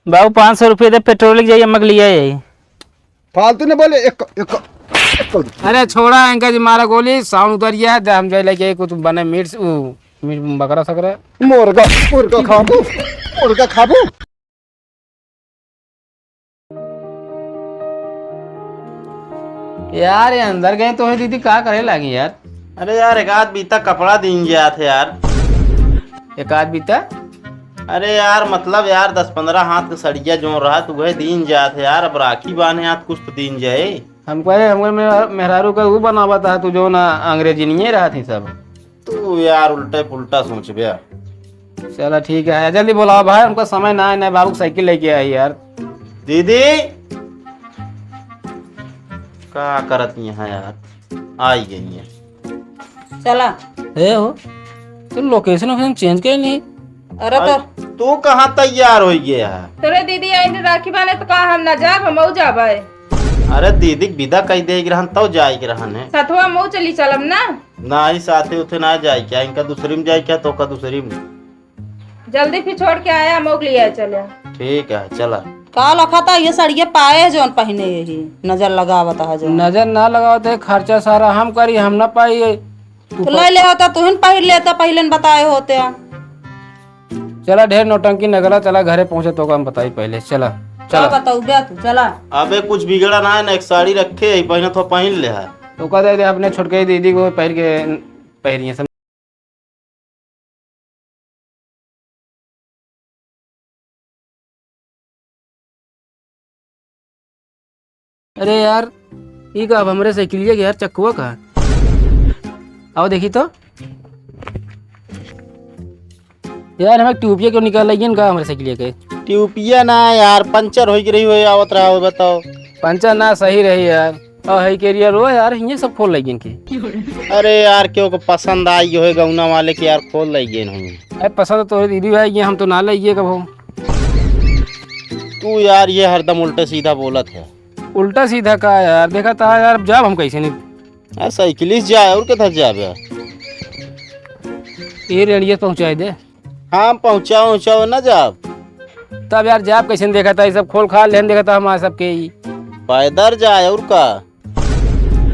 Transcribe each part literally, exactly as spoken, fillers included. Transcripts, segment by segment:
बाबू, पाँच सौ रुपये दे, पेट्रोल के जाइए, मग लिया यही। फालतू न बोले, एक, एक, एक। अरे छोड़ा, इनका जी मारा गोली, साउंड उतर गया है, हम जाए लेके कुछ बने मीट, ऊ, मीट बकरा सकरा। मुर्गा, मुर्गा खाबू, मुर्गा खाबू। यार, ये अंदर गए तो है दीदी, का करे लागी यार? अरे यार, एक आध बीता कपड़ा दीन जात है यार। एक आध बीता? अरे यार, मतलब यार, दस पन्द्रह हाथ के सड़िया जो रहा, तू वह दीन जात है यार। अब राखी बांधे हाथ कुछ तो दीन जाए। हमको, हमको मेहरा-, मेहरारू का वो बनावा था, तू जो ना अंग्रेजी नहीं रहा थी सब। तू यार उल्टे पुल्टा सोचबे। चला ठीक है, जल्दी बोलावा भाई, उनका समय ना है, ना बाबू की साइकिल लेके आई यार। दीदी, का करत यहाँ यार, आई गई है। चला। ए हो, तू location वोकेशन change कर नहीं? अरे तो अरे, तू कहाँ तैयार हो गया है? तोरे दीदी आई राखी बांधे तो का हम ना जाब, हम जाबे। अरे दीदी के विदा कई दे के रहन, तब जाए के रहन है। सथवा मऊ चली चलब ना। नाही, साथे उथे ना जाए क्या, इनका दूसरी में जाए क्या, तो का दूसरी में। जल्दी फिर छोड़ के आया, मऊ के लिए चले। ठीक है, चला। का लखा था ये सड़िया पाए है जौन पहिने यही, नजर लगावत है जौन। नजर ना लगावत है, खर्चा सारा हम करी, हम ना पाई। तो ले ले होता, तुहिन पहिर लेता, पहिले न बताए होते। चला, ढेर नौटंकी न करा, चला घरे पहुँचे तो हम बताई पहिले, चला। का चला। बताऊ बे तू, चला। अबे कुछ बिगड़ा ना है ना, एक साड़ी रखे है, पहने तो पहन ले है। तो कह दे, दे अपने छोटके दीदी को पहन के, पहनिए सब। अरे यार, ई का अब हमरे साइकिलिया के यार चक्कुआ का? आओ देखी तो। यार, हमें ट्यूबिया क्यों निकाल लगी का हमरे साइकिलिया के? ट्यूबिया ना यार, पंचर हो रही हो, आवत रहा हो, बताओ। पंचर ना सही रही यार। और है के रिया रो यार, ये सब खोल लगी की। अरे यार, क्यों को पसंद आई हो गौना वाले के यार, खोल लगी हो। अरे पसंद तो दीदी भाई, ये हम तो ना लइए कबो। तू यार, ये हरदम उल्टा सीधा बोलत है। उल्टा सीधा का यार, देखा था यार, अब जाब हम कैसे नहीं। यार, साइकिल से जाए और किधर जाबे? ये रेंडिया पहुँचाए दे। हम पहुँचाओ, पहुँचाओ ना जाब। तब यार, जाब कैसे नहीं देखा था, ये सब खोल खा लेन देखा था हमारे सबके ही। पैदल जाए और का?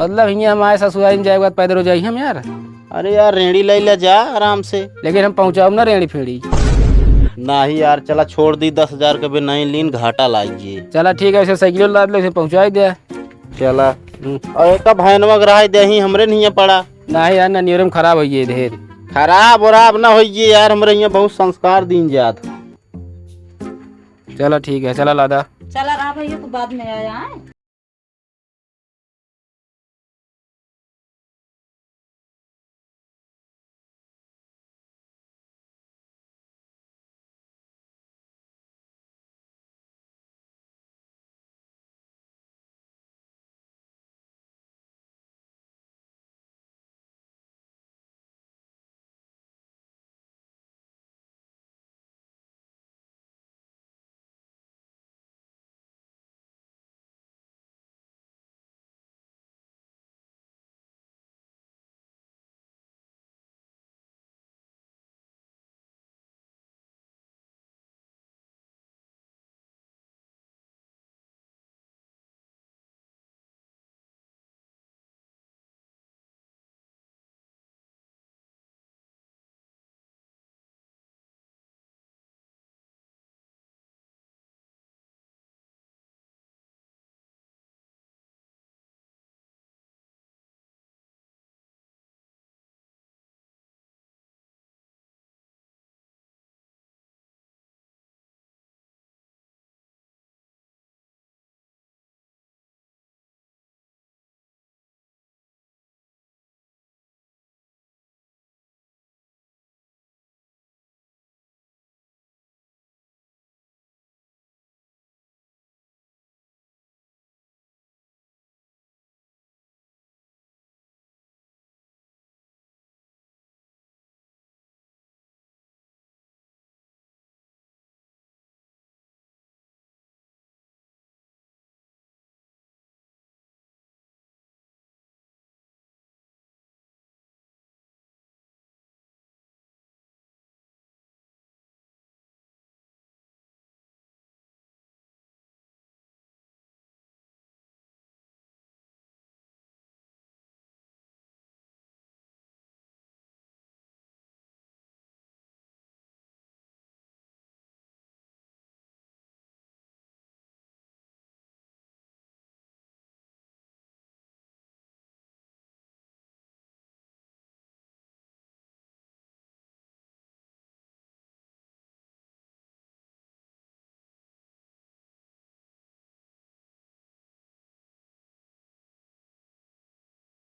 मतलब, हियाँ हमारे ससुराल में जाए के बाद पैदल हो जाई हम यार। अरे यार, रेंड़ी ले ले जा आराम से। लेकिन हम पहुँचाओ ना रेंड़ी फेंड़ी। नाही यार, चला छोड़ दी, दस हजार के भी नहीं लीन, घाटा लाग जी। चला ठीक है, ऐसे साइकिल लाद ले, उसे पहुँचाई दे। चला। हम्म। और एक भैनवा के रहा दे ही हमरे नहीं पड़ा। नाही यार, ननियोरे में खराब होइए ढेर। खराब वराब ना होइए यार, हमरे यहाँ बहुत संस्कार दीन जात। चला ठीक है, चला लादा। चला रहा भैया, तू बाद में आया है।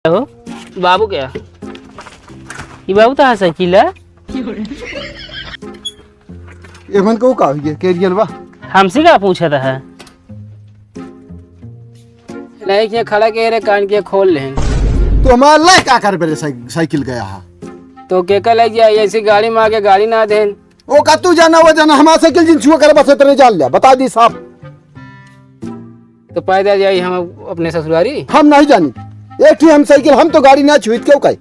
हो? बाबू क्या? ई बाबू तो है साइकिल है। एमन को का हुई है, केरियल बा? हमसे का पूछत है? नहीं, के खड़ा के रे, कान के खोल लेन। तो हमारा लाई का कर बेरे साइ-, साइकिल गया है? तो के का लग जाए, ऐसी गाड़ी में आके गाड़ी ना देन। ओ का तू जाना, वो जाना, हमारा साइकिल जिन छुआ करे बस इतने जान लिया, बता दी साहब। तो पैदल जाई हम अपने ससुरारी? हम नहीं जानी। एक ठी हम साइकिल, हम तो गाड़ी ना छुइत क्यों कहे?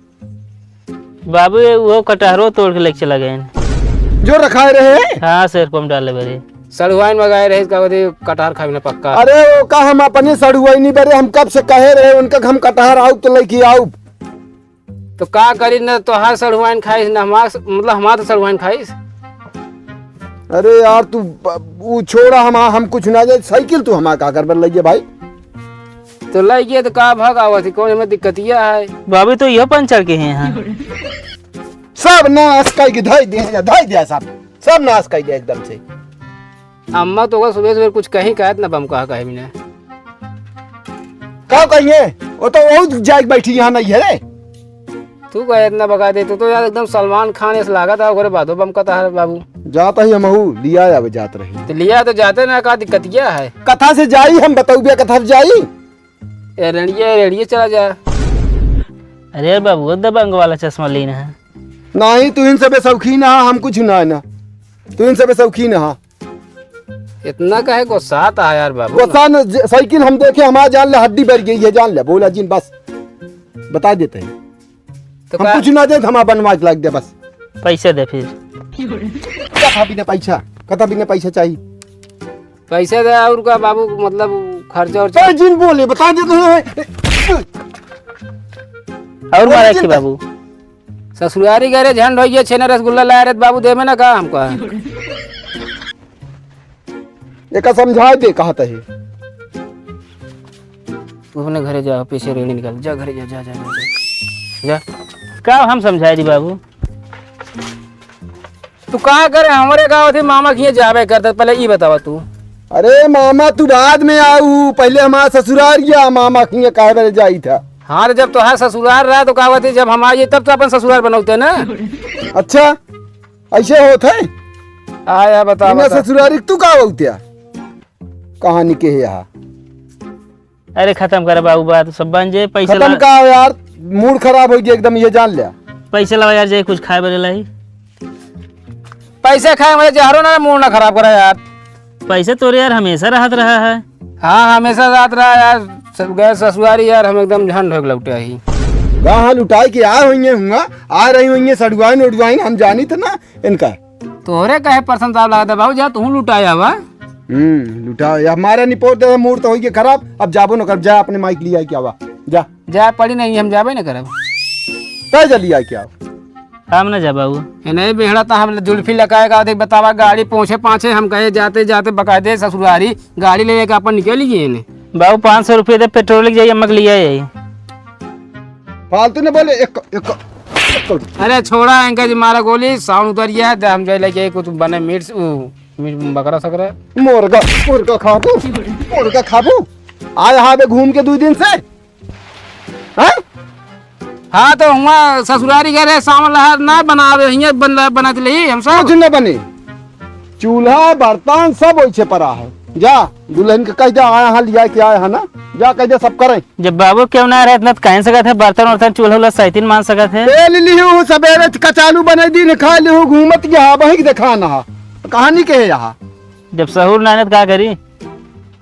बाबू, ये वो कटहरो तोड़ के लेके चला गए। जो रखाए रहे? हाँ, शेर पंप डाले बरे। सड़ुआइन मंगाए रहे, का बोलते, कटहर खावे ना पक्का। अरे, वो का हम अपने सड़ुआइन नहीं बरे, हम कब से कहे रहे उनका कि हम कटहर आउब तो लेके आउब। तो का करी, न तोहार सड़ुआइन खाइस, न हमार, मतलब, हमार तो सड़ुआइन खाइस। अरे यार, तू ब-, ऊ छोड़ा, हम, हम कुछ ना जाए, साइकिल तू हमार का करबे लइए भाई? तो लइए तो का भग आवत ही, कौन एमे दिक्कतिया है? बाबू तो इहो पंचर के हैं यहाँ। सब नाश कइ के धइ दे, धइ दे सब, सब नाश कइ दे एकदम से। अम्मा तो ओकर सुबह सुबह कुछ कहीं कहत ना बम कहा कहे बिना। का कहिए? वो तो बहुत जाए के बैठी यहाँ नहीं है रे। तू कहे इतना बका दे, तू तो यार एकदम सलमान खान ऐसे लागत है, ओकरे बादो बम कहता है बाबू। जात ही हमहू, लिया आवे जात रही। तो लिया तो जाते ना, का दिक्कत क्या है? कथा से जाई, हम बताऊ बे कथा से जाई। ए रेडियो, रेडियो चला जा। अरे बाबू, वो दबंग वाला चश्मा लेना है। नहीं, तू इन सबे शौकीन है, हम कुछ ना है ना। तू इन सबे शौकीन है। इतना काहे गुस्सात है यार बाबू? गुस्सा न, ज-, साइकिल हम देखे, हमारा जान ले हड्डी बैठ गई है, जान ले, बोला जिन बस, बता देते हैं। तो हम का कुछ ना दे, हमारा बनवा के लाग दे बस। पैसे दे फिर। कथा बिना पैसा, कथा बिना पैसा चाहिए। पैसे दे और का बाबू, मतलब खर्चा उर्चा। ए, जिन बोले, बता देते हैं। और मारे जिन के बाबू। ससुरारी गए रे, झंड हो गया, छेना रसगुल्ला लाया रे, बाबू देवे ना का हमको? एका समझाए दे, कहत है। तू अपने घरे जा, पीछे रेड़ी निकाल, जा घरे जा, जा, जा, जा, जा। जा। का हम समझाए दी बाबू? तू का करे, हमरे गाँव थी मामा किए जाबे करते, पहले ई बतावा तू। अरे मामा, तू बाद में आऊ, पहले हमारा ससुरार गया, मामा किए काहे बरे जाई था। हाँ, तो जब तोहार ससुरार रहा तो का होती, जब हम आइए तब तो अपन ससुरार बनौते ना। अच्छा, ऐसे होत है? आया बता, बिना बता। ससुरारी तू का होत्या? कहानी के है यहाँ? अरे खत्म कर बाबू बात, सब बन जाए, पैसा खत्म ला- का हो यार, मूड खराब हो गया एकदम, ये जान लिया। पैसा लावा यार, जाए कुछ खाए बरे लाई। पैसा खाए में जहरो ना, मूड ना खराब करा यार। पैसा तोरे यार हमेशा रहत रहा है। हाँ, हमेशा रहत रहा यार, सब गए ससुरारी यार, हम एकदम झंड होके लौटे आई। कहाँ लुटाए के आ होइए हुआ, आ रही होइए सड़ुआइन उड़ुआइन, हम जानी तो ना इनका। तोहरे काहे परेशान साहब लागत है बाबू, जा तू लुटाए आवा। हम्म, लुटाए, हमारा निपोर दे, मूड तो होइए खराब, अब जाबो न कर, जा अपने माइक लिया के आवा, जा। जा पड़ी नहीं, हम जाबे न करब। तय जल्दी आए क्या? हम न जा बाबू। ए नहीं बेहड़ा तो हम जुल्फी लगाएगा, देख बतावा गाड़ी पहुँचे पाछे, हम कहे जाते जाते बकायदे ससुरारी गाड़ी ले लेके अपन निकल गए ने। बाबू पाँच सौ रुपये दे, पेट्रोल के जाइए, अम्मा के लिए आई। फालतू ने बोले, एक, एक, एक। अरे छोड़ा इनका जी, मारा गोली, साउंड उतर गया है, हम जाए लेके कुछ बने मीट, ऊ, मीट बकरा सकरा। मुर्गा, मुर्गा खाबू, मुर्गा खाबू। आए हाँ बे घूम के दो दिन से। हैं? हाँ, तो हुआ ससुरारी घरे सावन लहर ना बनावे, हियाँ बन-, बना के ले हमसे। कुछ न बने। चूल्हा, बर्तन सब ओइसे पड़ा है। जा, दुल्हन के कह दे, आया हाँ, लिया के आया है ना, जा कह दे, सब करें। जब बाबू क्यों ना रहे, इतना तो कह सकत है, बर्तन वर्तन, चूल्हा उल्हा सैतीन मान सकत है। ए, ले लिहू, सबेरे कचालू बने दिन खा लिहू, घूमत यहाँ, वही के देखाना है। कहानी के है यहाँ? जब सहूर ना है, तो का करी?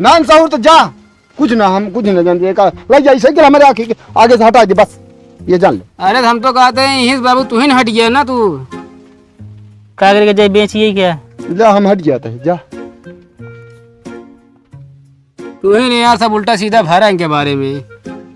नान सहूर तो जा। कुछ ना, हम कुछ ना जानते का। ले जा, साइकिल हमारे आँखी के आगे से हटा दे, बस, ये जान ले। अरे, हम तो कहते हैं, यहीं से बाबू, तू ही न हट गया ना, तू। का करके जाए, बेचिए क्या? ले, हम हट जाते हैं, जा। तू ही नहीं यार, सब उल्टा सीधा भरा इनके बारे में।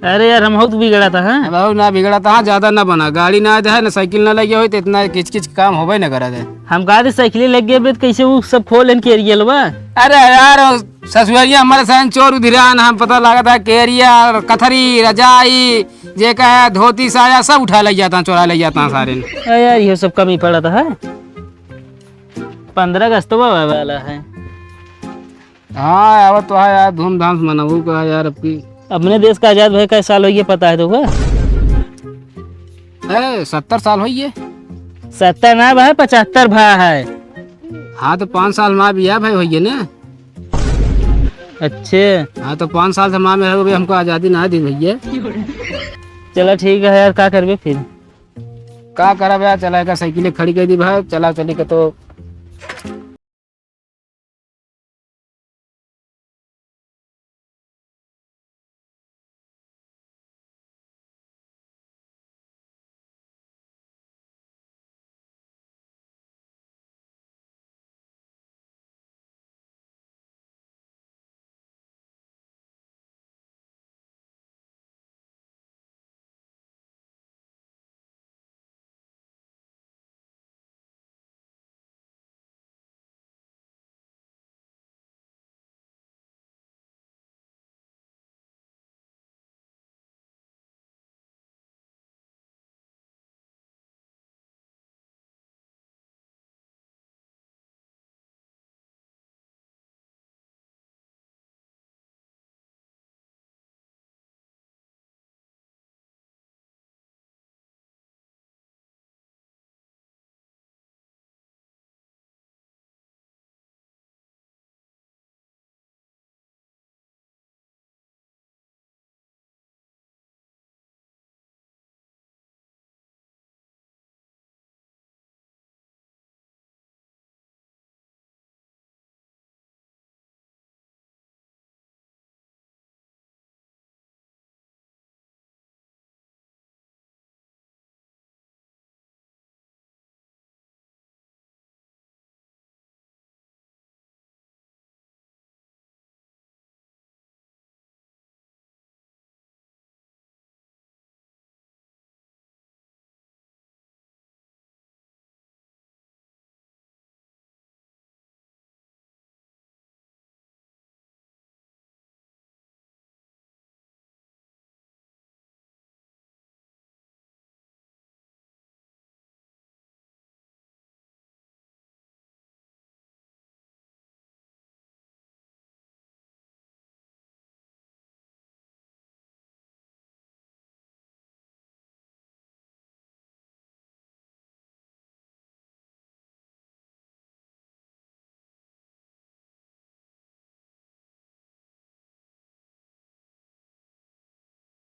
अरे यार, हम बहुत बिगड़ा था, हाँ? बहुत ना बिगड़ा था, हाँ, ज्यादा ना बना। गाड़ी ना दे है, ना साइकिल ना लगे होई, तो इतना किच किच काम होबे ना करा दे। हम कहा थे, साइकिल लग गए, तो कैसे वो सब खोल इनके एरिया लो बा? अरे यार, ससुरिया हमारे साथ चोर उधिरान, हम पता लागत है, केरिया, कथरी, रजाई, जे कहे धोती साया, सब उठा ले जाता, चोरा ले जाता सारे। अरे यार, ये सब कमी पड़त है। पन्द्रह अगस्त तो आवे वाला है। हाँ, आवत तो है यार, धूमधाम से मनाऊ का यार, अब की। अपने देश का आजाद भए कै साल होइए, पता है तो का? ए, सत्तर साल होइए। सत्तर ना भाई, पचहत्तर भा है। हाँ, तो पाँच साल माँ बिया भाई होइए ना। अच्छे। हाँ, तो पाँच साल से माँ में रहो, अभी हमको आजादी ना दी भैया। चला ठीक है यार, का करबे फिर? का करब यार, चला एक साइकिल खड़ी कर दी भाई, चला चली के तो